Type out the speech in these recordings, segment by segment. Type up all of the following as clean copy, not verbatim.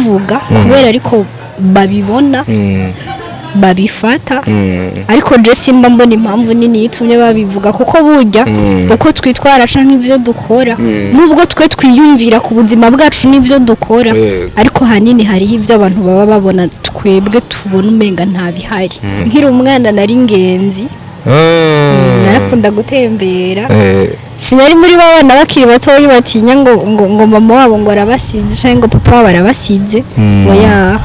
Barabivuga kubera ariko babibona, babifata, ariko je simba mbona impamvu nini yitumye babivuga, kuko burya uko twitwara canke ivyo dukora, nubwo twe twiyumvira ku buzima bwacu n'ivyo dukora, ariko hanini hariho ivyo abantu baba babona, twebwe tubona umenga nta bihari. Nkiri umwana nari ingenzi, narakunda gutembera. Sinari muri ba bana bakiri batoyi batinya ngo mama wabo ngo arabasize canke ngo papa wabo arabasize. Oya,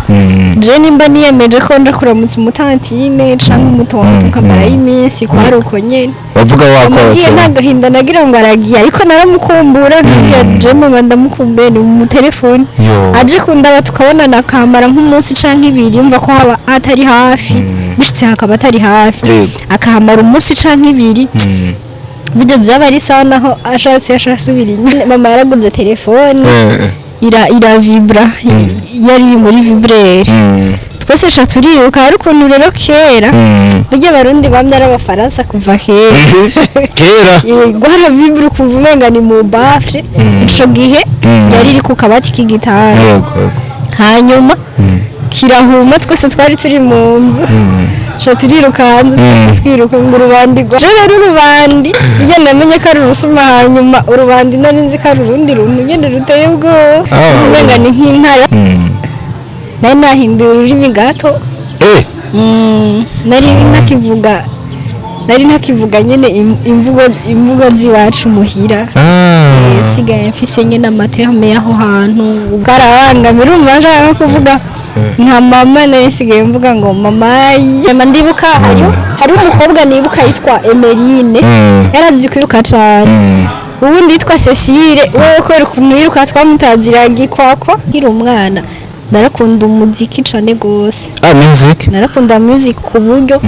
je nimba niyemeje ko nja kuramutsa umutantine canke umutonto nkamarayo iminsi, kwari uko nyene. Bavuga Amagiye wakorotse. Nta gahinda nagira ngo aragiye, ariko naramukumbura, nkabwira je mama ndamukumbuye, ni mu telefone. Yo. Aje kundaba tukabonana, akamara nk'umunsi canke ibiri, yumva ko haba atari hafi, bishitse hakaba atari hafi, akahamara umunsi canke ibiri. Burya byaba ari sawa, naho ashatse yashasubira inyuma. Mama yaraguze telefone, iravibra, yari iri muri vibreur. Twese sha turiruka. Hari ukuntu rero kera, burya Abarundi bamye ari Abafaransa kuva kera. Kera. Guhara vibra ukumva umenga ni mu baffle. Ico gihe yari iri ku kabati k'igitanda. Hanyuma kirahuma, twese twari turi mu nzu, sha turiruka hanze twese, twiruka ngo urubandi rwa je. Rero urubandi burya namenye ko ari urusuma, hanyuma urubandi nari nzi ko ari urundi runtu nyene ruteye ubwoba. Umenga ni nk'intara. Nari nahinduye ururimi gato. Nari ntakivuga nyene imvugo z'iwacu muhira. Sigaye mfise nyene ama termes y'aho hantu bwarabangamira. Urumva nshaka nko kuvuga nka mama, nari nsigaye mvuga ngo mamayi. Mama, ndibuka hari umukobwa nibuka yitwa Emeline, yarazi kwiruka cane. Uwundi yitwa Cecile, wowe kubera ukuntu yiruka twamutazira gikwakwa. Nkiri umwana narakunda umuziki cane gose. Ah, music. Narakunda music ku buryo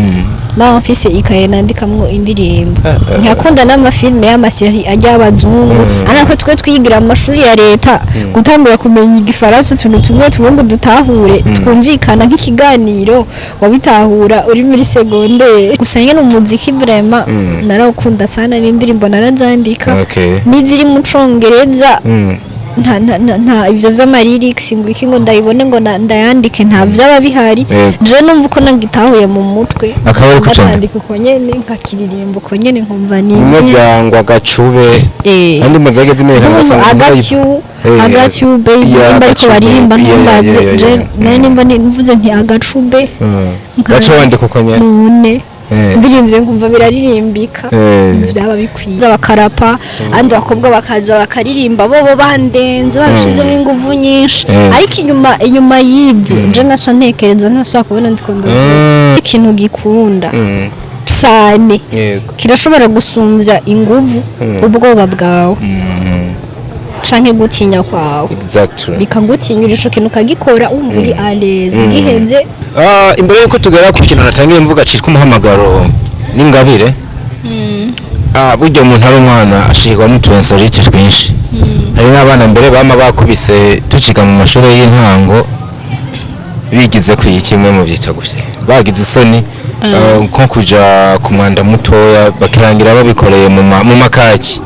naho mfise ikaye nandikamwo indirimbo. Nkakunda n'amafilme y'ama séries ajya y'abazungu, ariko twe twigira mu mashuri ya leta, gutangura kumenya igifaransa, utuntu tumwe tumwe ngo dutahure twumvikana nk'ikiganiro, wabitahura uri muri secondaire. Gusa nyene umuziki vraiment narawukunda sana, n'indirimbo narazandika, n'iziri mu Congereza. Nta ivyo vy'ama lyrics ngo iki ngo ndayibone ngo ndayandike, nta vyaba bihari. Je numva uko nagitahuye mu mutwe, Akaba ari kucandika. ndacandika uko nyene, nkakiririmba uko nyene, nkumva ni Bimwe vyangwa gacube. Andi muzage zimenyekana ugasanga I got you, I got you baby. Nimba ariko I got you, baririmba, baby. ntumbaze. Je nari nimba mvuze nti agacube, Baca wandika uko nyene. None ndirimbye nkumva biraririmbika, byaba bikwiye. Bakarapa, andi bakobwa bakaza bakaririmba, bobo bandenze, babishizemo inguvu nyinshi. Ariko inyuma y'ibyo nje ngaca ntekereza ntashobora kubona ndiko ndavuga ikintu gikunda cane, kirashobora gusumbya inguvu ubwoba bwawe canke gutinya kwawe, bikagutinyura ico kintu ukagikora wumva uri à l'aise giheze. Ah, imbere yuko tugera ku kintu natangiye mvuga citwa umuhamagaro n'ingabire, burya umuntu ari umwana ashirwa n'utu insolite twinshi. Hari n'abana mbere bama bakubise tuciga mu mashuri y'intango, bigize ku kimwe mu byita gutya, bagize isoni, nko kuja ku mwanda mutoya, bakirangira babikoreye mu makaki.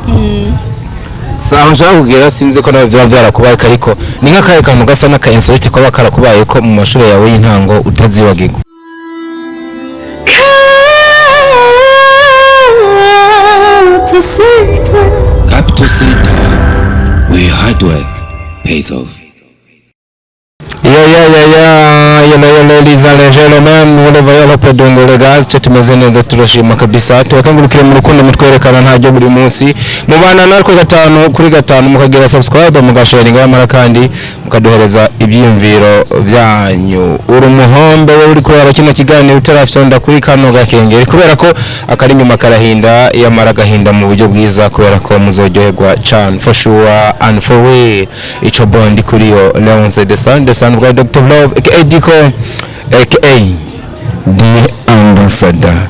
Saho nshaka kugera, sinzi ko nawe byaba byarakubaye, ariko ni nk'akahe kantu gasa n'aka insolite kaba karakubaye ko mu mashuri yawe y'intango utazibagirwa? Capital City. Capital Center, where hard work pays off. Ya, yelo yelo, ladies and gentlemen, whatever yalo pedongo guys, cyo tumeze neza, turashima kabisa. Tubakangurukire mu rukundo mutwerekana ntajyo buri munsi mubana natwe gatanu kuri gatanu, mukagira subscribe, mugasharinga, yamara kandi mukaduhereza ibyiyumviro byanyu. Uri umuhombe we uri kureba kino kiganiro utarafyonda kuri kano gakengeri, kubera ko akari inyuma karahinda, yamara agahinda mu buryo bwiza, kubera ko muzoryoherwa cyane, for sure and for real. Ico bondi kuri yo Leonce the Sun, the son bwa Dr. Love aka Diko aka The Ambassador.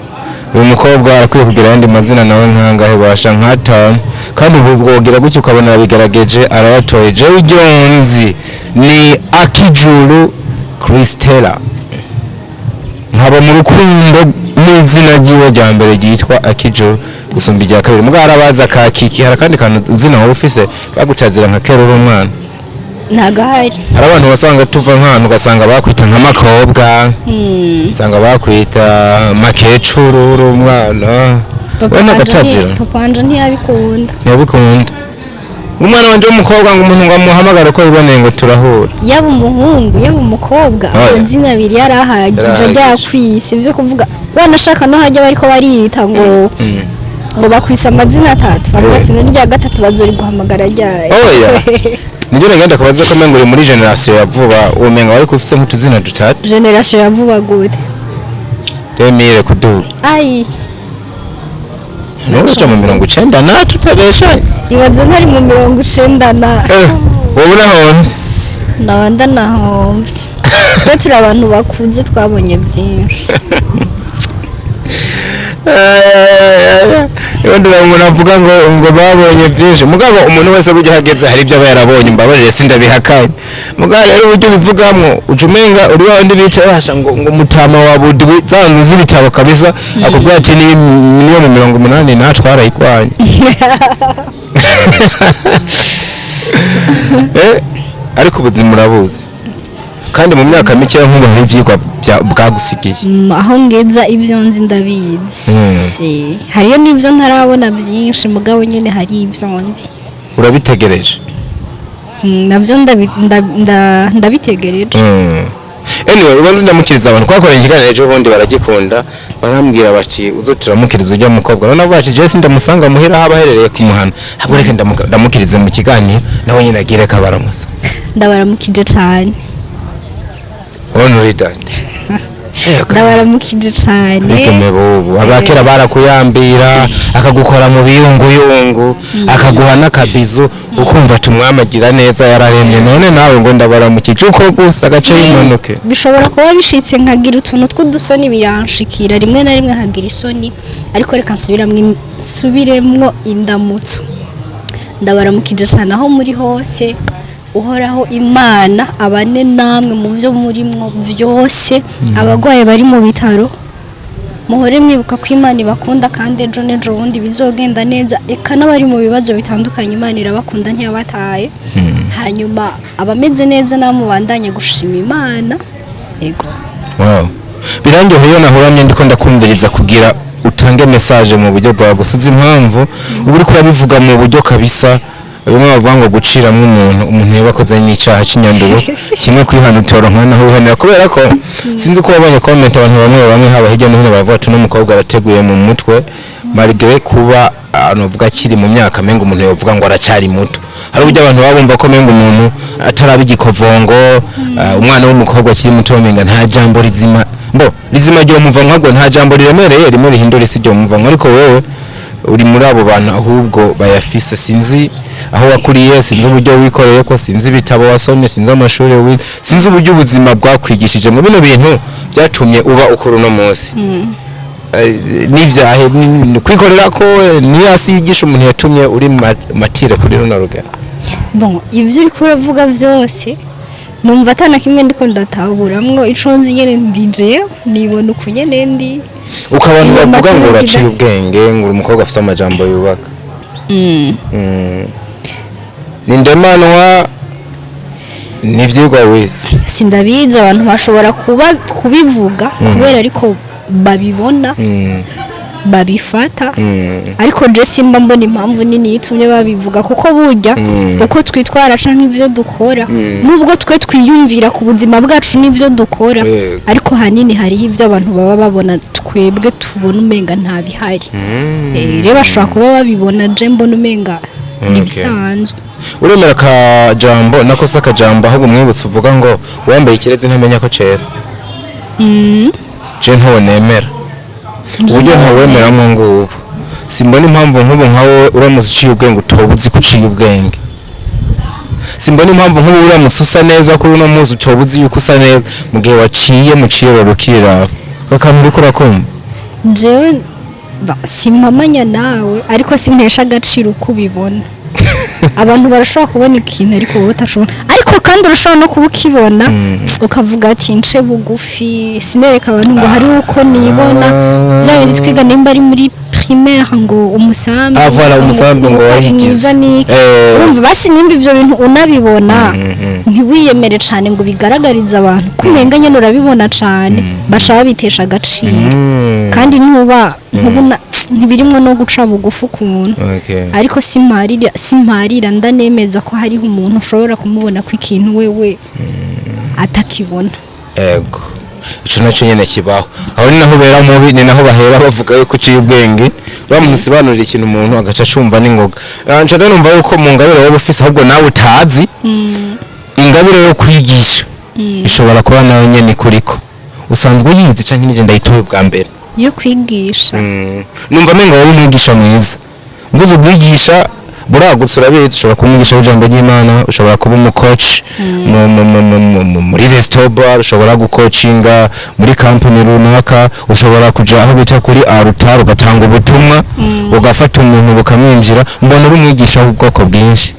Uyu mukobwa arakwiye kugira ayandi mazina nawe nkangahe basha nk'atanu, kandi ubu bwogira gutyo ukabona arabigerageje, arayatoye. Jewe Jones ni Akijuru Christella, nkaba mu rukundo n'izina ryiwe rya mbere ryitwa Akijuru gusumba irya kabiri. Mugabo harabaza ka Kiki, hari akandi kantu zina waba ufise bagucazira nka kera uri umwana? Ntago ahari. Hari abantu basanga tuva nk'ahantu ugasanga bakwita nka makobwa, usanga bakwita makecuru uri umwana. Papa We wanje n'agatazira. Papa wanje ntiyabikunda. Ntiyabikunda umwana wanje w'umukobwa ngo umuntu ngo amuhamagare uko yiboneye ngo turahura. Yaba umuhungu, yaba umukobwa, Oya. amazina abiri yarahagije. Yarahagije. Ryakwise ibyo kuvuga wanashaka no hajya bariko bariyita ngo ngo bakwise amazina atatu, bavuga ati n'irya gatatu bazoriguhamagara ryayo. Oya. Nibyo nagenda kubaza ko umengo uri muri génération ya vuba, umenga wari ufise nk'utuzina dutatu. Génération ya vuba gute? 2000 kuduga. Ayi. Nubu mu 90 na tutabeshanye. Ibaze ntari mu 90 na. Eh, wowe urahomvye. Ndaba ndanahomvye. Twe turi abantu bakuze, twabonye byinshi. Wenda umuntu avuga ngo babonye byinshi, mugabo umuntu wese burya ahageze hari ibyo aba yarabonye. Mbabarire, sindabihakanye, mugabo rero uburyo ubivugamo uca umenga uri wa wundi bica basha ngo mutama wa budwi za nzu z'ibitabo kabisa, akubwira ati niyo mu 80 na twarayirwanye. Ariko ubuzima urabuzi, kandi mu myaka mike nk'ubu hari ivyigwa bwagusigiye. Aho ngeza ibyo nzi ndabizi. Hariyo n'ibyo ntarabona byinshi, mugabo nyine hari ibyo nzi. Urabitegereje. Nabyo ndabitegereje. Anyway, ubanza ndamukiriza abantu twakoranye ikiganiro ejo bundi, baragikunda, barambwira bati uzo turamukiriza ujya mukobwa. None avuga ati Jesse ndamusanga muhira aho aherereye ku muhana, ahubwo reka ndamukirize mu kiganiro nawe nyine agire kabaramusa. Ndabaramukije cyane. Ubona uri dande. Ndabaramukije cyane. Bitume bubu abakera barakuyambira, akagukora mu biyunguyungu, akaguha n'akabizu, ukumva tumwamagira neza yararemye. None nawe ngo ndabaramukije uko gusa agace y'impanuke. Bishobora kuba bishitse nkagira utuntu tw'udusoni, biranshikira rimwe na rimwe nkagira isoni, ariko reka nsubiremwo indamutso. Ndabaramukije cyane aho muri hose. Uhoraho Imana abane namwe mu byo murimwo byose. Abagwayi bari mu bitaro, muhore mwibuka ko Imana ibakunda kandi ejo n'ejo bundi bizogenda neza. Eka n'abari mu bibazo bitandukanye, Imana irabakunda, ntiyabataye. Hanyuma abameze neza namwe mubandanye gushima Imana. Yego. Wow. Birangyoheye iyo nahuramye ndiko ndakumviriza kugira utange message mu buryo bwawe gusa. Uzi impamvu uba uriko urabivuga mu buryo kabisa bimwe bavuga ngo guciramwo umuntu yabakoze n'icyaha cy'inyanduro kimwe kwihana utoronka naho wihanira, kubera ko sinzi ko wabonye comment abantu bamwe bamwe haba hirya no hino bavuga ati uno mukobwa arateguye mu mutwe, malgré kuba novuga akiri mu myaka menga umuntu yovuga ngo aracyari muto. Hari uburyo abantu baba bumva ko menga umuntu ataraba igikovongo, umwana w'umukobwa akiri muto menga nta jambo rizima mbo rizima ryo muva nkabwo, nta jambo riremereye rimwe rihindura isi ryo muva. Ariko wewe uri muri abo bantu ahubwo bayafise. Sinzi aho wakuriye, sinzi uburyo wikoreye ko, sinzi ibitabo wasomye, sinzi amashuri wize, sinzi uburyo ubuzima bwakwigishije mu bino bintu byatumye uba ukora uno munsi. N'ivyahe kwikorera ko ni hasi yigisha umuntu yatumye uri matire kuri runo rugero? Bon, ibyo uriko uravuga byose numva atana kimwe ndiko ndatahuramwo. Ico nzi nyene ndi jewe, nibona uku nyene ndi. Uko abantu Iyo bavuga ngo mature. Uraciye ubwenge, ngo uri umukobwa afise amajambo yubaka. Ni ndemanwa n'ivyigwa wize? Sindabizi, abantu bashobora kuba kubivuga kubera ariko babibona, babifata, ariko je simba mbona impamvu nini itumye babivuga, kuko burya uko twitwara canke ibyo dukora, nubwo twe twiyumvira ku buzima bwacu n'ibyo dukora, ariko hanini hariho ibyo abantu baba babona twebwe tubona umenga nta bihari. Rero bashobora kuba babibona, je mbona umenga ni ibisanzwe. Uremera akajambo nako si akajambo, ahubwo umwibutso uvuga ngo wambaye ikirezi ntamenya ko cera? Je ntawo nemera, uburyo ntawemeramo ngubu. Simbona impamvu nk'ubu nka wowe uramutse uciye ubwenge utoba uzi ko uciye ubwenge. Simbona impamvu nk'ubu uramutse usa neza kuri uno munsi utoba uzi yuko usa neza mu gihe waciye muciye rukiraba kakantu uriko urakumva. Jewe simpamanya nawe, ariko sintesha agaciro uko ubibona. Abantu barashobora kubona ikintu ariko wowe utashobora, ariko kandi urashobora no kuba ukibona ukavuga ati nce bugufi, sinereka abantu ngo hariho uko nibona. Bya bindi twiga nimba ari muri primaire ngo umusambi Ah, voilà, umusambi ngo wahigize. Mwiza ni urumva basi nimba ibyo bintu unabibona, ntiwiyemere cyane ngo bigaragarize abantu ko umenga nyine urabibona cyane, baca babitesha agaciro. Kandi ntuba ntubona ntibirimwo no guca bugufi ukuntu. Ariko simparira, ndanemeza ko hariho umuntu ushobora kumubona ko ikintu wewe atakibona. Ego, ico nacyo nyene kibaho. Aho ni naho bera mubi, ni naho bahera bavuga yuko uciye ubwenge, bamusobanurira ikintu umuntu agaca acumva n'ingoga. Nca numva yuko mu ngabire wowe ufise, ahubwo nawe utazi, ingabire yo kwigisha ishobora kuba nawe nyene ikuriko, usanzwe uyizi canke nije ndayitoye bwa mbere? Yo kwigisha? Numva menga wowe umwigisha mwiza. Mvuze ubwigisha buragutse, urabizi, ushobora kuba umwigisha w'ijambo ry'Imana, ushobora kuba umucoach muri resto bar, ushobora gucoachinga muri company runaka, ushobora kuja aho bita kuri altar ugatanga ubutumwa, ugafata umuntu bukamwinjira. Mbona uri umwigisha w'ubwoko bwinshi,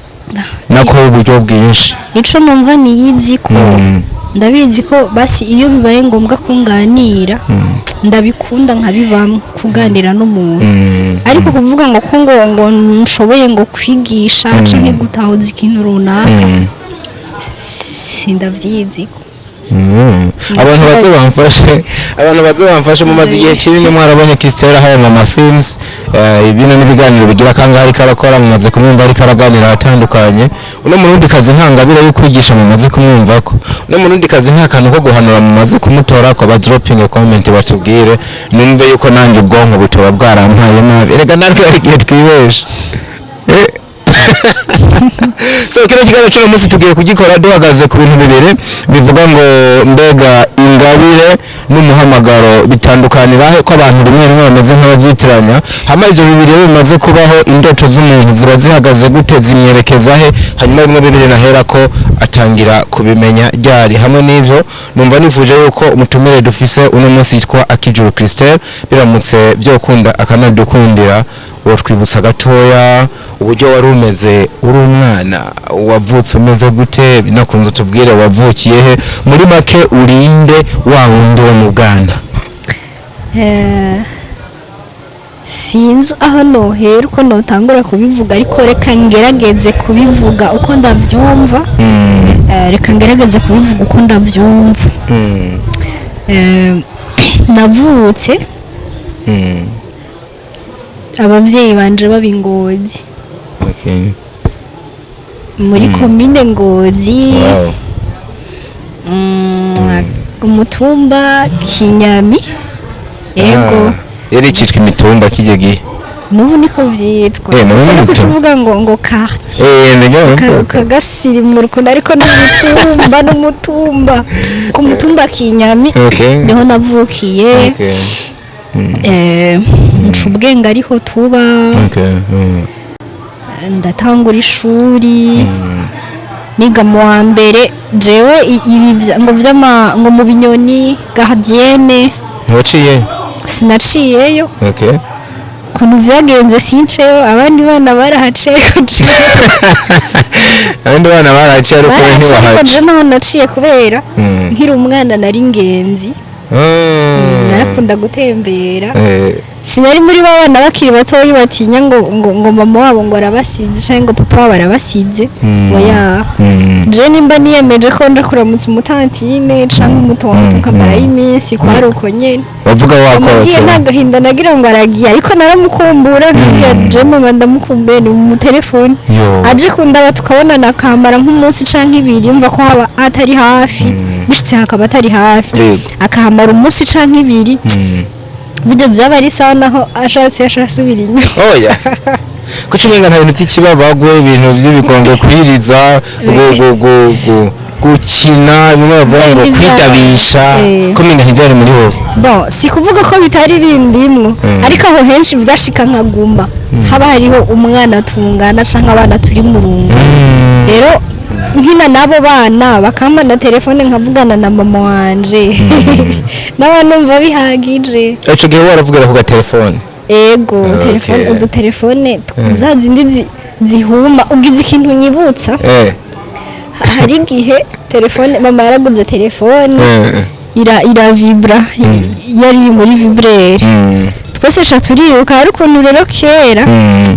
nako uburyo bwinshi. Ico numva niyizi ko ndabizi ko basi iyo bibaye ngombwa ko nganira, ndabikunda nkabibamwo kuganira n'umuntu. Ariko kuvuga ngo ko ngo nshoboye ngo kwigisha canke gutahuza ikintu runaka, sindavyizi. Abantu baze bamfashe. Mumaze igihe kinini mwarabonye Christelle haba mu mafilms, bino n'ibiganiro bigira kangahe ariko arakora, mumaze kumwumva ariko araganira ahatandukanye. Uno murundi kazi nta ngabire yo kwigisha mumaze kumwumvako? Uno murundi kazi nta kantu ko guhanura mumaze kumutora ko? Ba dropping a comment batubwire, numve yuko nanjye ubwonko butoba bwarampaye nabi. Erega natwe hari igihe twibesha. So kino kiganiro cy'uno munsi tugiye kugikora duhagaze ku bintu bibiri bivuga ngo mbega ingabire n'umuhamagaro bitandukanira he, ko abantu rimwe rimwe bameze nk'ababyitiranya? Hama ivyo bibiri iyo bimaze kubaho, indoto z'umuntu ziba zihagaze gute, zimwerekeza he? Hanyuma bimwe bibiri nahera ko atangira kubimenya ryari? Hamwe n'ivyo, numva nifuje yuko umutumire dufise uno munsi yitwa Akijuru Christelle, biramutse vyokunda akanadukundira, wotwibutsa gatoya uburyo wari umeze uri umwana, wavutse umeze gute, binakunze utubwire wavukiye he, muri make urinde wa wundi wo mu bwana. Sinzi aho nohera, uko notangura kubivuga, ariko reka ngerageze kubivuga uko ndabyumva. Reka ngerageze kubivuga uko ndabyumva. Navutse ababyeyi banje baba i Ngozi, muri komine Ngozi, umutumba Kinyami, ego. Ah, yari icitwa imitumba kijya gihe? N'ubu niko vyitwa. N'ubu Gusa niko. nuko uvuga ngo quartier kagasirimura ukuntu, ariko n'umutumba n'umutumba, ku mutumba Kinyami niho navukiye. Nca ubwenge ariho tuba. Ndatangura ishuri, niga mu wa mbere. Jewe ibi ngo vy'ama ngo mu binyoni gardienne. Ntiwaciye? Sinaciyeyo. Ukuntu vyagenze sinceyo, abandi bana barahaciye ariko jewe Abandi bana baraciye ariko we barahaciye ariko ntibahaca. Je naho naciye kubera nkiri umwana nari ingenzi. Narakunda gutembera. Sinari muri ba bana bakiri batoyi batinya ngo mama wabo ngo arabasize canke ngo papa wabo arabasize. Oya. Je nimba niyemeje ko nja kuramutsa umutantine canke umutonto nkamarayo iminsi, kwari uko nyene. Bavuga wakorotse. Amugiye nta gahinda nagira ngo aragiye, ariko naramukumbura, nkabwira je mama ndamukumbuye, ni mu telefone. Yo. Aje kundaba tukabonana, akamara nk'umunsi canke ibiri, yumva ko haba atari hafi, bishitse hakaba atari hafi, akahamara umunsi canke ibiri. Burya byaba ari sawa, naho ashatse yashasubira inyuma. Oya, kuki umenga nta bintu by'ikibabagwe, ibintu by'ibikongo, kwiriza, gukina, bimwe bavuga ngo Byari kwidabisha, ko umenga ntibyari muri wowe? Bon, si kuvuga ko bitari bindimwo, ariko aho henshi vyashika nkaguma haba hariho umwana tungana canke abana turi mu rungano. Rero nkina n'abo bana, bakampa na telefone nkavugana na mama wanje, naba numva bihagije. Ico gihe waravugira ku gatelefone? Ego. Okay. Telefone, udutelefone za zindi. Zihuma, ugize ikintu nyibutsa. Hari igihe telefone, mama yaraguze telefone, iravibra, yari iri muri vibreur. Twese sha turiruka. Hari ukuntu rero kera,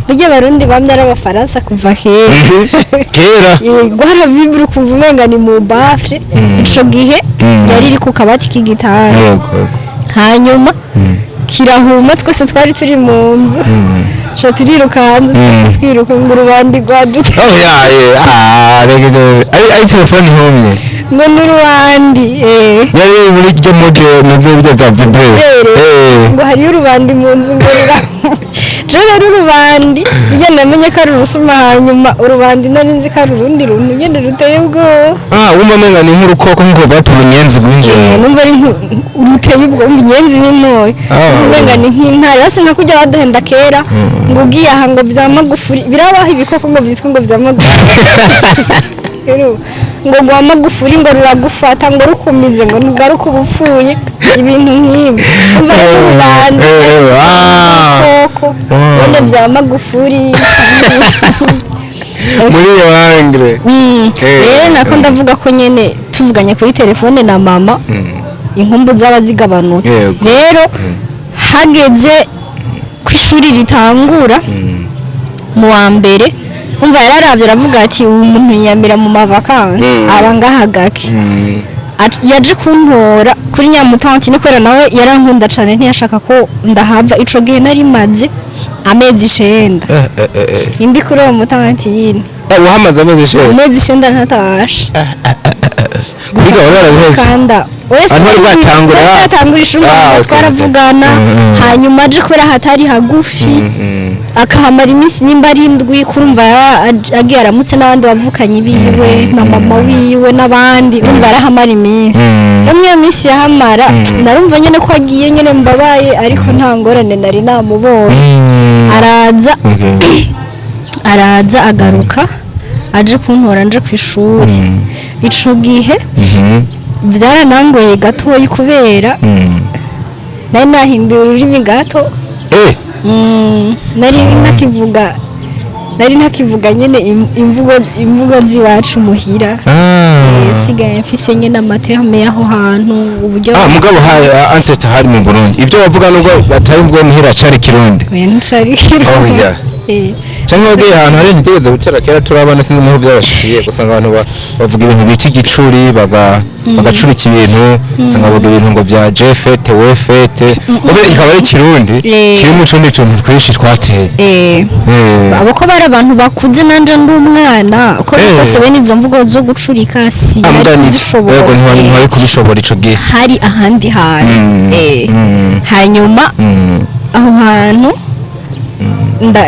burya Abarundi bamye ari Abafaransa kuva kera. Kera. Guhara vibre ukumva umenga ni mu baffle. Ico gihe yari iri ku kabati k'igitanda. Yego yego. Hanyuma kirahuma, twese twari turi mu nzu, sha turiruka hanze twese, twiruka ngo urubandi rwadute. Oh yeah, ah, rege ari telefone ihumye. Ngo n'urubandi, eh. Yari iri muri ryo mode muze bijya bya vibreur. Rero ngo hariyo urubandi mu nzu, ngo rura je rero urubandi burya namenye ko ari urusuma, hanyuma urubandi nari nzi ko ari urundi runtu nyene ruteye ubwoba. Ah, wumva menga ni nk'urukoko, nk'uko bapfa inyenzi rwinjiye. Eh, numva ari ruteye ubwoba, umva inyenzi ni ntoya. Umenga ni nk'intare, basi nka kurya baduhenda kera ngo ugiye aha ngo vya Magufuri birabaho, ibikoko ngo vyitwa ngo vya Magufuri. Rero, ngo gwa Magufuri ngo ruragufata, ngo rukumize, ngo ntugaruke uba upfuye, ibintu nk'ibyo. Umva rero urubandi ibikoko wenda vya Magufuri. Muri iyo angle. Rero nako ndavuga ko nyene tuvuganye kuri telefone na mama, inkumbu zaba zigabanutse. Rero hageze ku ishuri ritangura mu wa mbere, umva yararavye aravuga ati: "Uyu muntu yiyamira mu ma vacances, aba ngaha gake." Yaje kuntora kuri nyamutanti, ni kubera nawe yarankunda cane, ntiyashaka ko ndahava. Ico gihe nari maze amezi 9 indi kuri uwo mutanti nyine. Wahamaze amezi 9? Amezi 9 ntatashe. Kwiga wari warabihevye? Kanda wese. Ah, ntwari bwatangura. Bwatangura ishuri. Ah, okay. Twaravugana. Hanyuma aje kubera hatari hagufi, akahamara iminsi nimba ari 7, kurumva yaba agiye aramutse n'abandi bavukanye biwe na mama wiwe n'abandi, urumva arahamara iminsi. Rero muri iyo minsi yahamara, narumva nyine ko agiye nyine mbabaye, ariko nta ngorane, nari namubonye. Araza, araza agaruka aje kuntora nje ku ishuri. Ico gihe byaranangoye gatoyi kubera nari nahinduye ururimi gato. Nari ntakivuga nyine imvugo z'iwacu muhira. Sigaye mfise nyine ama termes y'aho hantu, uburyo. Ah, mugabo hari antete hari mu Burundi, ibyo bavuga nubwo batari mvugo muhira cari Kirundi? Oya, ntacari Kirundi. Oh, yeah. Cyangwa wagiye ahantu hari ntigeze gutera kera turabana, sinzi niho byabashikiye, gusanga abantu bavuga ibintu bita igicuri, bagacurika ibintu, usanga bavuga ibintu ngo bya jefete wefete, ube ikaba ari Kirundi kirimo utundi tuntu twinshi twateye. Abo ko bari abantu bakuze, nanje ndi umwana, uko kose bene izo mvugo zo gucurika si Ah, nari mugani kuzishobora. yego, ntiwari kubishobora ico gihe. Hari ahandi hantu. Hanyuma aho hantu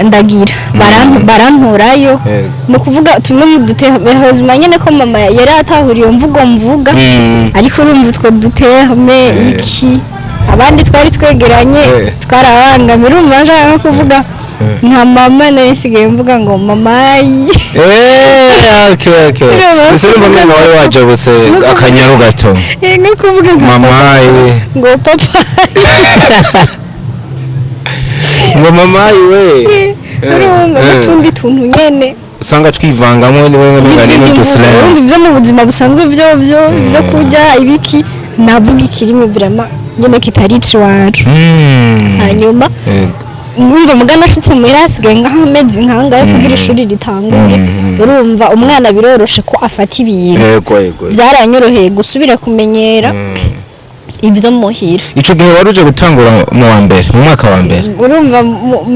ndagira barantorayo. Ni ukuvuga tumwe mu dutehozima nyine ko mama yari atahuriye iyo mvugo mvuga, ariko urumva utwo du termes iki, abandi twari twegeranye twarabangamira. Urumva nshaka nko kuvuga nka mama, nari nsigaye mvuga ngo mamayi. Eh, okay. Urumva. Ese urumva mwana wari wajabutse akanyaru gato. Eh, nko kuvuga nka Mamayi. ngo papa. Ngo mamayi we. Urumva n'utundi tuntu nyene usanga twivangamo niwe n'imigani n'izindi mvugo. n'udusilamu. Urumva ibyo mu buzima busanzwe byo kurya ibiki, navuga ikirimi vraiment nyene kitari iwacu. Hanyuma numva mugana ashitse muhira, hasigaye nk'amezi nkangahe kugira ishuri ritangure. Urumva umwana biroroshe ko afata ibintu. Yego yego. Byaranyoroheye gusubira kumenyera ibyo muhira. Ico gihe wari uje gutangura mu wa mbere, mu mwaka wa mbere? Urumva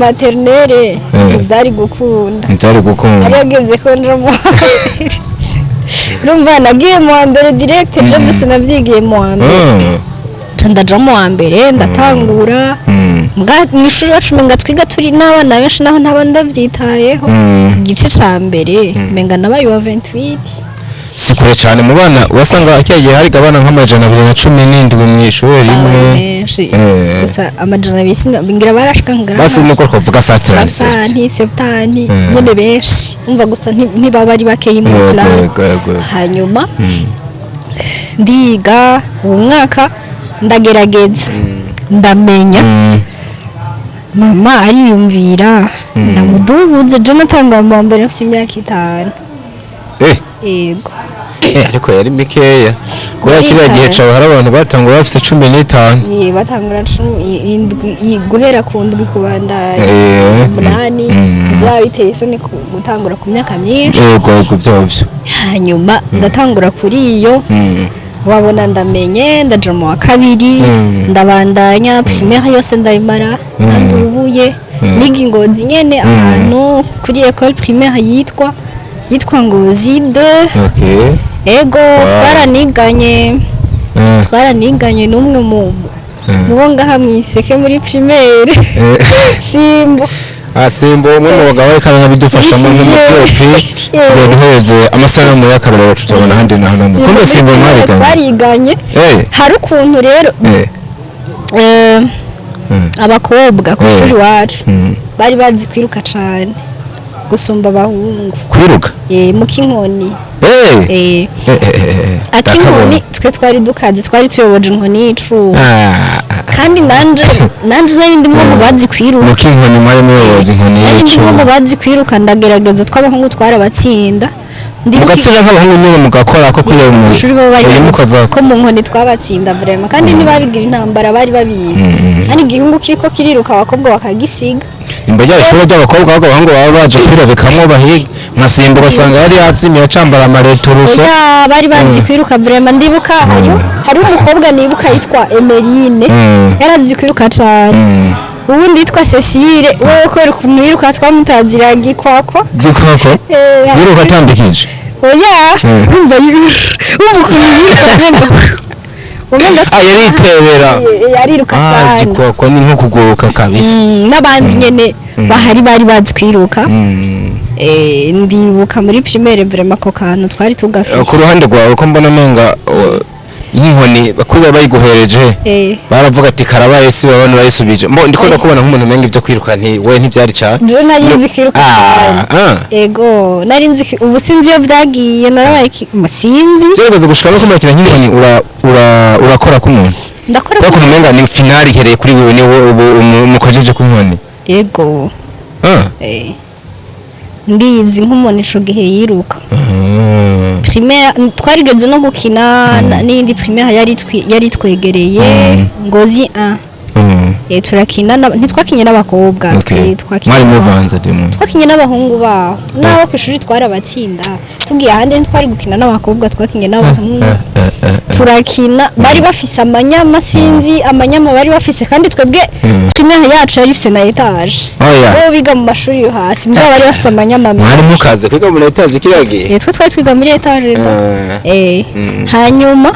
maternelle ntibyari gukunda. Ntibyari gukunda. Ari yageze ko nja mu wa mbere, urumva nagiye mu wa mbere direct, ejo byose nabyigiye mu wa mbere. Nca ndaja mu wa mbere, ndatangura. Mu ishuri iwacu umenga twiga turi n'abana benshi, naho ntaba ndavyitayeho. Igice ca mbere umenga nabaye uwa 28. Si kure cyane mu bana, wasanga kiriya gihe hari abana nka 217 mu ishuri rimwe. Benshi. Eh. Gusa 200 ngira barashika ngira Basi nuko twavuga sa 37. 60, 70 nyene benshi. Umva gusa ntibaba ari bakeyi mu classe. Yego, yego, yego. Hanyuma ndiga uwo mwaka, ndagerageza ndamenya. Mama ariyumvira. Ndamudubuze. Je natangura mu wa mbere mfise imyaka 5. Yego. Ariko yari mikeya kubera kiriya gihe cawe hari abantu batangura bafise 15. Ye, batangura 17, guhera ku 7 kubandanya 8. Byaba biteye isoni gutangura ku myaka myinshi. Yego, vyovyo. Hanyuma ndatangura kuri iyo, wabona ndamenye, ndaja mu wa kabiri, ndabandanya primaire yose ndayimara ntandubuye. Niga i Ngozi nyene, ahantu kuri école primaire yitwa Ngozi de. Ego, twaraniganye twaraniganye n'umwe mu bo ngaha mw'iseke muri primaire, Simbo. Ah, Simbo, umwe mu bagabo ariko aranabidufashamo nk'umukopi kugira duhereze amasanamu y'akarorero tutabona ahandi na hamwe. Kumbe Simbo mwariganye? Twariganye. Hari ukuntu rero abakobwa ku ishuri iwacu bari bazi kwiruka cane gusumba abahungu. Kwiruka? Mu kinkoni. Ati Ndakabona. inkoni twe twari dukaze, twari tuyoboje inkoni y'icuma. Kandi nanje nari ndimwe mu bazi kwiruka. Mu kinkoni mwari muyoboza inkoni Nari ndimwe mu y'icuma? bazi kwiruka, ndagerageza, tw'abahungu twarabatsinda. Ndibuka Mugatsinda nk'abahungu nyine, mugakora ko kwiyo mu ishuri bo bari oya, bazi mukoza ko mu nkoni twabatsinda vraiment, kandi ntibabigira intambara, bari babizi. Kandi igihungu kiriko kiriruka, abakobwa bakagisiga. Imba rya ishuri ry'abakobwa, ahubwo abahungu baba baje kwirabikamo bahiga nka Simba, ugasanga yari yazimiye acambara amareturuso. Oya, bari bazi kwiruka vraiment. Ndibuka hari umukobwa nibuka yitwa Emeline, yarazi kwiruka cane. Uwundi yitwa Cecile, wowe kubera ukuntu yiruka twamutazira Gikwakwa. Gikoko? Yiruka atambikije? Oya. Urumva ukuntu yiruka, umenga Ah, yaritebera. Yariruka Ah, sana. Gikwakwa ni nko kuguruka kabisa. N'abandi nyene bahari bari bazi kwiruka. Ndibuka muri primaire vraiment ako kantu twari Ku tugafise. ruhande rwawe, ko mbona umenga y'inkoni bakuya bayiguhereje, baravuga ati karabaye, si babana bayisubije, mbo ndiko ndakubona nk'umuntu umenga ibyo kwiruka nti we ntibyari cyane. Je nari nzi kwiruka cyane. Ego, nari nzi ubu sinzi iyo byagiye, narabaye sinzi. Byageze gushika no kumakina nk'inkoni, ura ura urakora k'umuntu? Ndakora. Kuko umenga ni finale ihereye kuri wewe, ni wowe ubu umukojeje ku nkoni. Ego. Ndizi nk'umuntu ico gihe yiruka. Primaire twarigeze no gukina n'iyindi primaire yari twegereye, Ngozi 1. Turakina ntitwakinye n'abakobwa, twakinye Mwari muvanze dimwe? Twakinye n'abahungu baho, n'abo ku ishuri twarabatsinda. Tugiye ahandi ntitwari gukina n'abakobwa, twakinye n'abahungu. Turakina, bari bafise amanyama, sinzi amanyama bari bafise, kandi twebwe primaire yacu yari ifise na étage. Oya. Bo biga mu mashuri yo hasi, mbwa bari bafise amanyama menshi. Mwari mukaze kwiga muri étage kiriya gihe? Twe twari twiga muri étage da. Hanyuma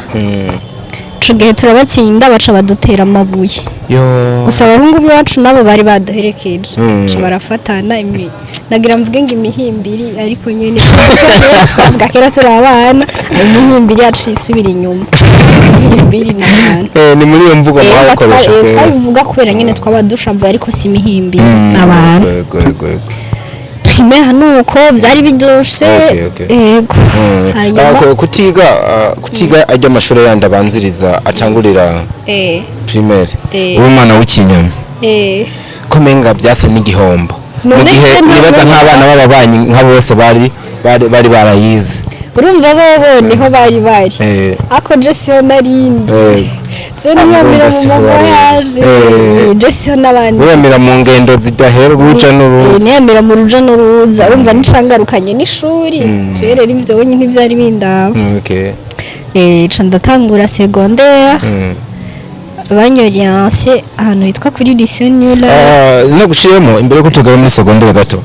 ico gihe turabatsinda, baca badutera amabuye. Yo. Gusa abahungu b'iwacu nabo bari baduherekeje, baca barafatana nagira mvuge ngo imihimbiri, ariko nyene twavuga kera turi abana, imihimbiri yacu isubira inyuma, imihimbiri n'abantu. Ni muri iyo mvugo mwakoresha? Twabivuga kubera nyene twaba dushavuye, ariko si imihimbiri n'abantu. Yego. Primaire nuko byari biryoshe. Okay. Yego. Hanyuma Kutiga ajya amashuri yandi abanziriza atangurira primaire, uri umwana w'ikinyama, ko menga byasa n'igihombo mu None gihe se nibaza nk'abana b'ababanyi nka bose bari barayize. Urumva bobo niho bari ako je siho narindi. Je niyamira mu Siho wari. mavoyage. Je siho n'abandi. Wiyamira mu ngendo zidahera, uruja n'uruza. Niyamira mu ruja n'uruza, urumva nicangarukanye n'ishuri. Je rero ivyo wenyine ntivyari bindaba. Ca ndatangura secondaire, banyoriense ahantu hitwa kuri lycée New Life. No guciyemo imbere yo kutugara muri secondaire gato.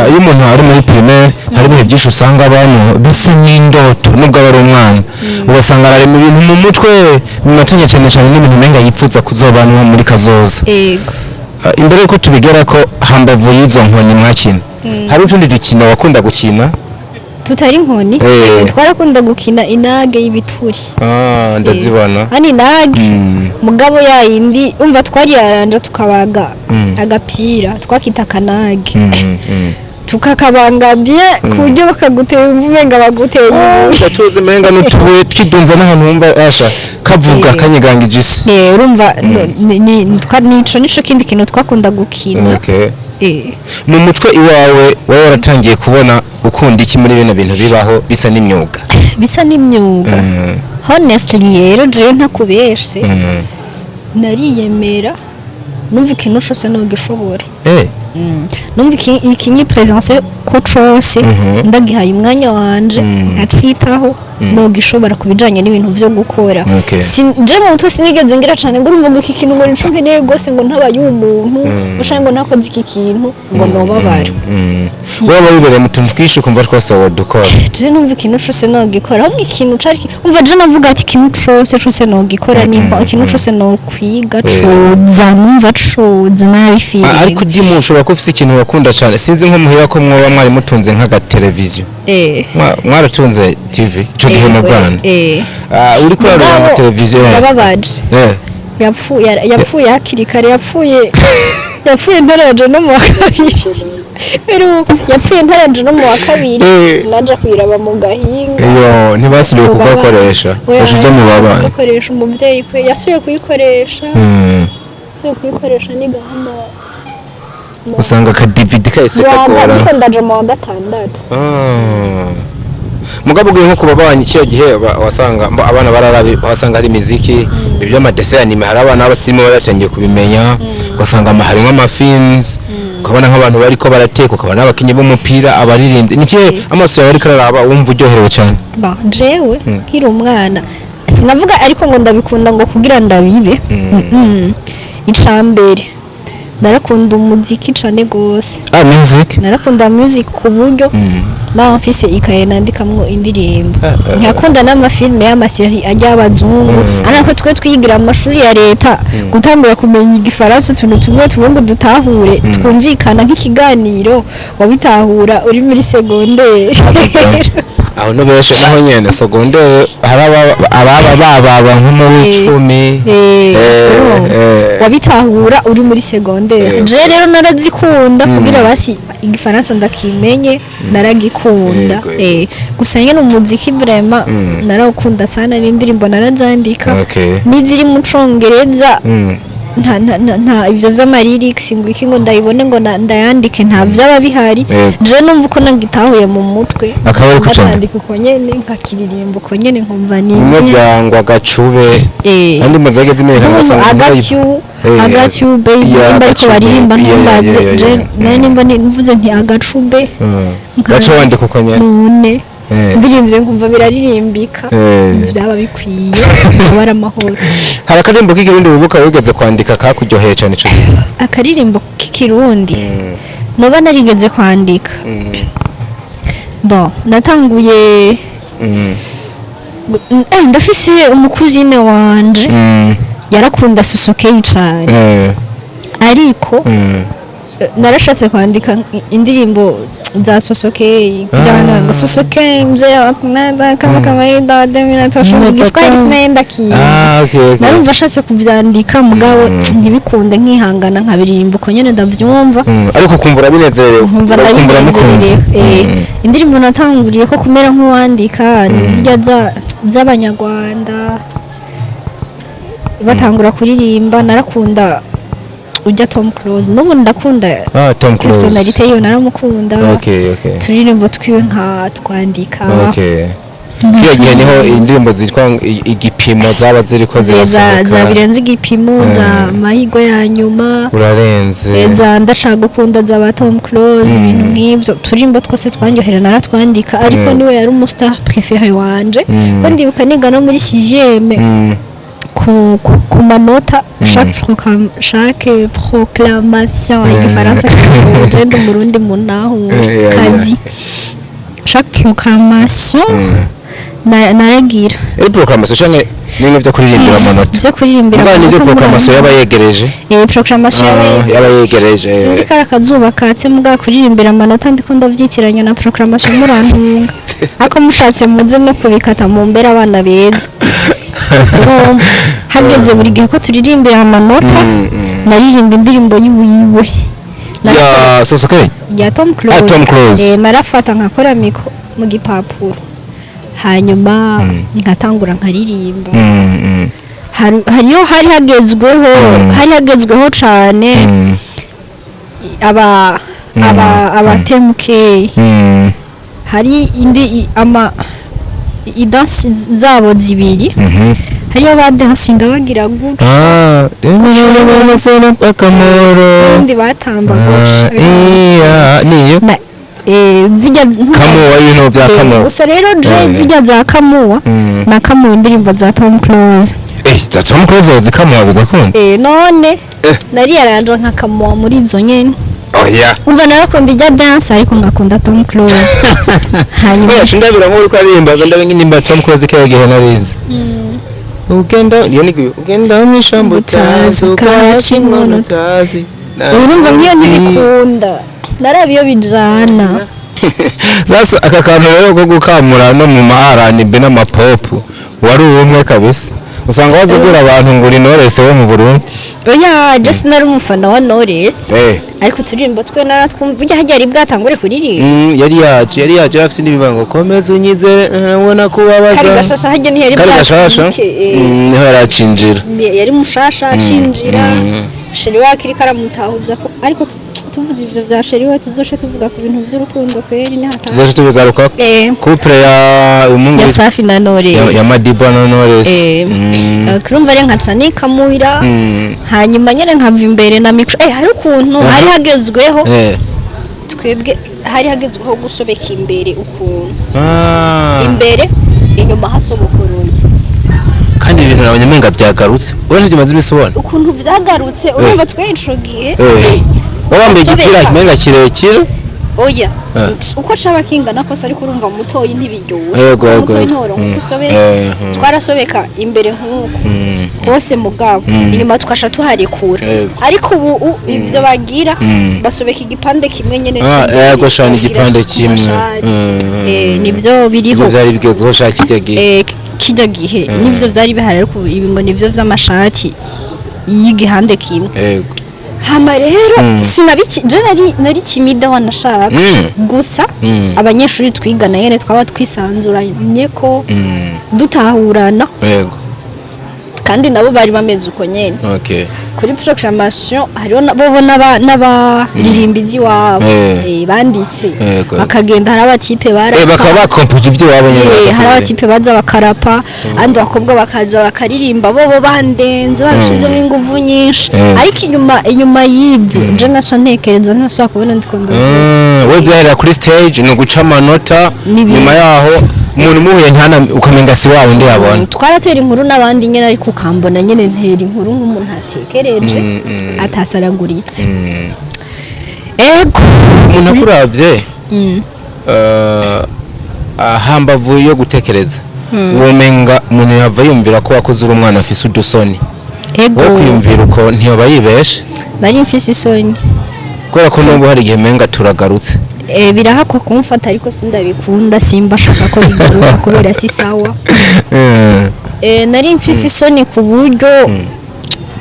Iyo umuntu ari muri primaire, hari ibihe byinshi usanga abantu bisa n'indoto, nubwo aba ari umwana, ugasanga ararema ibintu mu mutwe bimatanye cyane cyane n'ibintu umenga yifuza kuzobanwa muri kazoza. Ego. Imbere yuko tubigera ko hambavu y'izo nkoni mwakina, hari utundi dukino wakunda gukina? Tutari inkoni? Twarakunda gukina inage y'ibituri. Ah, ndazibona. Hani inage, mugabo yayindi umva twariyaranja tukabaga agapira twakita akanage, tukakabanga bien ku buryo bakagutera imvume ngo baguteye ibuye. Tuzi umenga n'utubuye twidunze n'ahantu wumva asha Kavuga kanyegangije isi. Urumva nico nico kindi kintu twakunda gukina. Mu mutwe iwawe wowe waratangiye kubona ukunda iki muri bino bintu bibaho bisa n'imyuga? Bisa n'imyuga? Honestly rero, jewe ntakubeshe, nariyemera, numva ikintu cose nogishobora. Numva ikinyi présence ko cose ndagihaye umwanya wanje, nkacitaho, nogishobora ku bijanye n'ibintu vyo gukora. Je mu mutwe sinigeze ngira cane ngo urumva ngo iki kintu ngo nico nkeneye rwose, ngo ntabaye umuntu canke ngo nakoze iki kintu ngo nobabara. Wowe wibereye mu tuntu twinshi, ukumva twose wodukora. Je numva ikintu cose nogikora, ahubwo ikintu cari umva je navuga ati ikintu cose cose nogikora, nimba ikintu cose nokwiga coza, numva coza nabifeeling. Ariko dimu ushobora kuba ufise ikintu wakunda cyane, sinzi nko muhira ko mwoba mwari mutunze nk'agateleviziyo. Mwaratunze TV ico gihe mu Rwanda? Eh. Uriko urareba Mugabo, amateleviziyo? Ndababaje. Yapfuye hakiri kare, yapfuye ntaraje no mu wa kabiri. Yapfuye ntaraje no mu wa kabiri. Naja kuyiraba mu Gahinga. Iyo ntibasubiye kugakoresha? Oya, bashize mu babana. Kugakoresha, umuvyeyi kwe yasubiye kuyikoresha. Yasubiye kuyikoresha ni gahunda. Usanga aka DVD kahise kagora. Ariko ndaje mu wa gatandatu. Mugabo ugiye nko kuba babanyi kiriya gihe wasanga abana bararabi, wasanga hari imiziki, ibyo amadessins animés, hari abana b'abasirimu bari batangiye kubimenya, ugasanga harimo amafilms, ukabona nk'abantu bariko barateka, ukabona abakinnyi b'umupira, abaririmbyi. Ni ikihe amaso yawe ariko araraba wumva uryoherewe cyane? Ba jewe nkiri umwana, sinavuga ariko ngo ndabikunda ngo kugira ndabibe. Icambere narakunda umuziki cane gose. Ah, music. Narakunda music ku buryo mba mfise ikaye nandikamwo indirimbo. Nkakunda n'amafilme y'amaséries ajya y'abazungu, ariko twe twigira mu mashuri ya leta, gutangura kumenya igifaransa, utuntu tumwe tumwe ngo dutahure twumvikana nk'ikiganiro, wabitahura uri muri segonderi. Aho ntubeshe, naho nyene secondaire hari ababa bababa nko mu w'icumi. Urumva? Wabitahura uri muri segonderi. Je rero narazikunda kugira basi igifaransa ndakimenye, naragikunda. Yego, yego. Gusa nyene umuziki vraiment narawukunda sana, n'indirimbo narazandika n'iziri mu congereza. Nta ivyo vy'amalyrics ngo iki ngo ndayibone ngo ndayandike, nta vyaba bihari. Je numva uko nagitahuye mu mutwe, Akaba ari kucana. ndakandika uko nyene, nkakiririmba uko nyene, nkumva ni Bimwe vyangwa gacube andi muzage zimenye. Urumva, I got you, I got you baby, nimba ariko Agacu baririmba, baby. ntumbaze. Je nayo nimba mvuze nti agacube, Gaca wandika uko nyene. None ndirimbye nkumva biraririmbika, byaba bikwiye, aba ari amahoro. Hari akaririmbo k'ikirundi wibuka wigeze kwandika kakuryoheye cyane ico gihe? Akaririmbo k'ikirundi noba narigeze kwandika, bon, natanguye ndafise umucousine wanje yarakunda Sosokeye cane, ariko narashatse kwandika indirimbo za Sosokeye kugira ngo ngo Sosokeye mzee wakunada kama kawaida deminatosha, Igiswahili sinenda kizi. Ah, okay. Narumva ashatse kuvyandika, mugabo ntibikunde, nkihangana nkabiririmba uko nyene ndavyumva. Ariko ukumva urabinezerewe. Nkumva Urakumva uramukunze. ndabinezerewe. Indirimbo natanguriye ko kumera nk'uwandika ni zirya z'abanyarwanda batangura kuririmba. Narakunda ujya Tom Close, n'ubu ndakunda. Ah, Tom Close. Personnalité yiwe naramukunda. Okay. Turirimbo twiwe nka twandika. Okay. Kiriya gihe niho indirimbo zitwa igipimo zaba ziriko zirasohoka. Za birenze igipimo, za mahirwe ya nyuma. Urarenze. Za ndashaka gukunda za ba Tom Close, ibintu nk'ibyo, turirimbo twose twanyohera naratwandika, ariko niwe yari umustar préféré wanje. Ko ndibuka niga no muri sixième, ku manota, chaque proclamation, igifaransa je ndi Umurundi munahure kazi, chaque proclamation naragira. Ari proclamation canke nimwe vyo kuririmbira amanota? Byo kuririmbira Mugabo nivyo amanota. Proclamation yaba yegereje. Proclamation yaba Yaba yegereje. Sinzi ko ari akazuba katse, mbwa kuririmbira amanota ndiko ndavyitiranya na proclamation, murantunga, ariko mushatse muze no kubikata mu mbere abana beza. Urumva, hageze buri gihe ko turirimbira amanota, naririmba indirimbo yiwiwe. Ya Sosoke? Ya Tom Close. Ah, Tom Close. Narafata nkakora micro mu gipapuro, hanyuma nkatangura nkaririmba. Hariyo hari hagezweho cane aba TMK. Hari indi ama idansi zabo zibiri. Hariyo ba dansinga bagira gutya, Ah, akamoro. ubundi batamba gutya. Iya, niyo. Na zijya Kamuwa, ibintu bya kamuwa. Gusa rero je zijya za kamuwa na kamuwa indirimbo za Tom Close. Za Tom Close zikamuwa bigakunda. None nari yaranje nka kamuwa muri izo nyene. Oya. Umva, narakunda ijya dance ariko ngakunda Tom Close hanyuma. Oya, ndabira nk'uri ko aririmba, ndabe nk'indirimbo Tom Close kera gihe narize. Ugenda iyo ni ugenda mu ishyamba utazi, ukahaca inkono utazi. Urumva nk'iyo ntibikunda, naraba iyo bijana. Sasa aka kantu rero ko gukamura no mu ma R&B n'amapop wari ubumwe kabisa, usanga wazibwira abantu ngo uri Knowless wo mu Burundi. Oya, je sinari umufana wa Knowless, ariko uturirimbo twe naratwumva. Burya harya yari bwatangure kuririmba. Yari yaje afite n'ibibango komeza unyizere, ubona kubabaza. Kari gashasha harya, ntiyari Kari gashasha. bwatwike. Niho yaracinjira. Yari mushasha acinjira. Chéri wake iriko aramutahuza ko, ariko tuvuze ivyo vya chéri we, tuzoshe tuvuga ku bintu vy'urukundo kweri nihata. Tuzaje tubigaruka. Couple ya umungu. Ya Safi na Knowless. Ya Madiba na Knowless. Kurumva rero nkaca nikamurira, hanyuma nyene nkava imbere na micro. Hari ukuntu hari hagezweho, twebwe hari hagezweho gusobeka imbere ukuntu, imbere inyuma hasobokoroye. Kandi ibintu nabonye umenga byagarutse, urabona ntibyo maze iminsi ubona. Ukuntu vyagarutse, urumva twe ico gihe Wambaye igipira Asobeka. kimenga kirekire. Oya, uko caba kingana kose, ariko urumva mutoyi ntibiryoha. Yego. Mutoyi ntoronka uko usobeka. Twarasobeka imbere nk'uko hose, mugabo inyuma tukaca tuharekura. Ariko ubu ivyo bagira, basobeka igipande kimwe nyene c'imbere, Yego, shana bagira igipande kimwe. amashati. Nivyo biriho. Ibyo byari bigezweho shaka kijya gihe. Kijya gihe nivyo vyari bihari, ariko ubu ibi ngo nivyo vy'amashati y'igihande kimwe. Hama rero sinabiki, je nari timide wanashaka. Gusa abanyeshuri twigana nyene twaba twisanzuranye ko dutahurana, kandi nabo bari bameze uko nyene. Kuri proclamation hariho bobo n'abaririmbizi iwabo banditse, bakagenda, hari abatipe barapa. Bakaba bakompuje ibyo wabo nyine. Hari abatipe baza bakarapa, andi bakobwa bakaza bakaririmba, bobo bandenze babishizemo inguvu nyinshi. Ariko inyuma y'ibyo nje ngaca ntekereza ntashobora kubona ndikunda. We byahera kuri stage ni uguca amanota. N'ibindi. Nyuma yaho umuntu umuhuye ntana ukamenga si wa wundi yabona. Twaratera inkuru n'abandi nyene, ariko ukambona nyene ntera inkuru nk'umuntu atekereje, atasaraguritse. Ego. Umuntu akuravye hambavu yo gutekereza, womenga umuntu yava yumvira ko wakoze uri umwana afise udusoni. Ego. Wo kwiyumvira uko ntiyoba yibeshe. Nari mfise isoni. Kubera ko n'ubu hari igihe menga turagarutse. Birahakwa kumfata, ariko sindabikunda, simba shaka ko bigaruka kubera si sawa. Nari mfise isoni ku buryo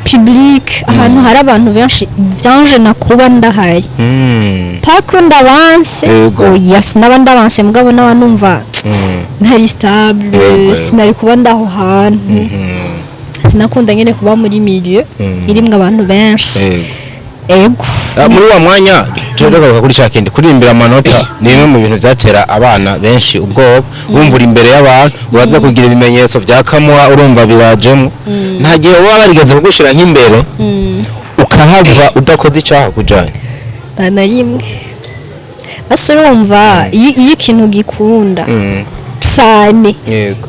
public, ahantu hari abantu benshi, vyanje na kuba ndahari pako ndabanse. Oya, sinaba ndabanse, mugabo naba numva ntari stable. Sinari kuba ndaho hantu. Sinakunda nyene kuba muri milieu irimwo abantu benshi. Ego. Ah, muri wa mwanya je ndagaruka kuri cya kindi, kuririmbira amanota ni bimwe mu bintu byatera abana benshi ubwoba. Wumva uri imbere y'abantu, uraza kugira ibimenyetso bya kamuha, urumva birajemo. Nta gihe uba warigeze kugushira nk'imbere ukahava udakoze icyaha kujanye? Nta na rimwe. Basi urumva iyo ikintu gikunda cane,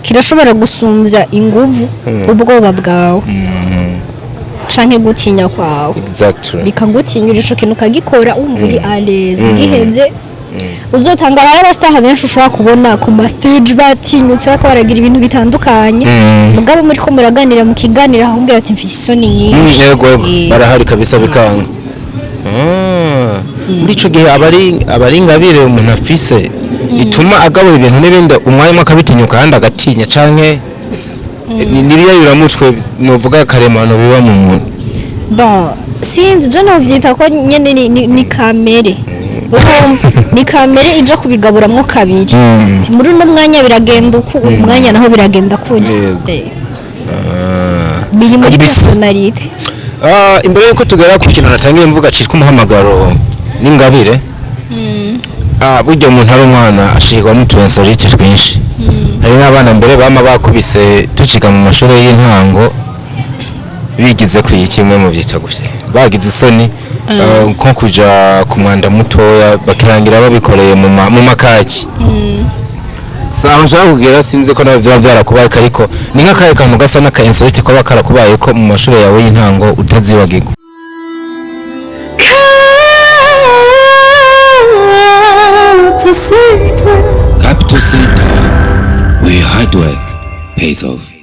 kirashobora gusumbya inguvu ubwoba bwawe canke gutinya kwawe, bikagutinyura ico kintu ukagikora wumva uri à l'aise. Giheze uzotanga. Rero abastar benshi ushobora kubona ku ma stage batinyutse, bariko baragira ibintu bitandukanye, mugabo muri ko muraganira mu kiganiro ahubwo ati mfise isoni nyinshi. Yego. Barahari kabisa bikanga. Muri ico gihe abari ingabire umuntu afise ituma agabura ibintu n'ibindi, umwanya umwe akabitinyuka ahandi agatinya, canke n'ibiyayuramutwe novuga karemano biba mu muntu? Bon, sinzi, je novyita ko nyene ni kamere. Urumva, ni kamere ija kubigaburamwo kabiri. Ati, muri uno mwanya biragenda uku, uyu mwanya naho biragenda kundi. Biri muri Kabisa. personnalité. Ah, imbere yuko tugera ku kintu natangiye mvuga citwa umuhamagaro n'ingabire, burya umuntu ari umwana ashirwa n'utu insolite twinshi. Hari n'abana mbere bama bakubise tuciga mu mashuri y'intango, bigize ku kimwe mu byita gusa bagize isoni, nko kuja ku mwanda mutoya, bakirangira babikoreye mu makaki. Saho nshaka kugera, sinzi ko nawe byaba byarakubaye, ariko ni nk'akahe kantu gasa n'aka insolite kaba karakubaye ko mu mashuri yawe y'intango utazibagirwa? Capital City. Capital Center, where hard work pays off.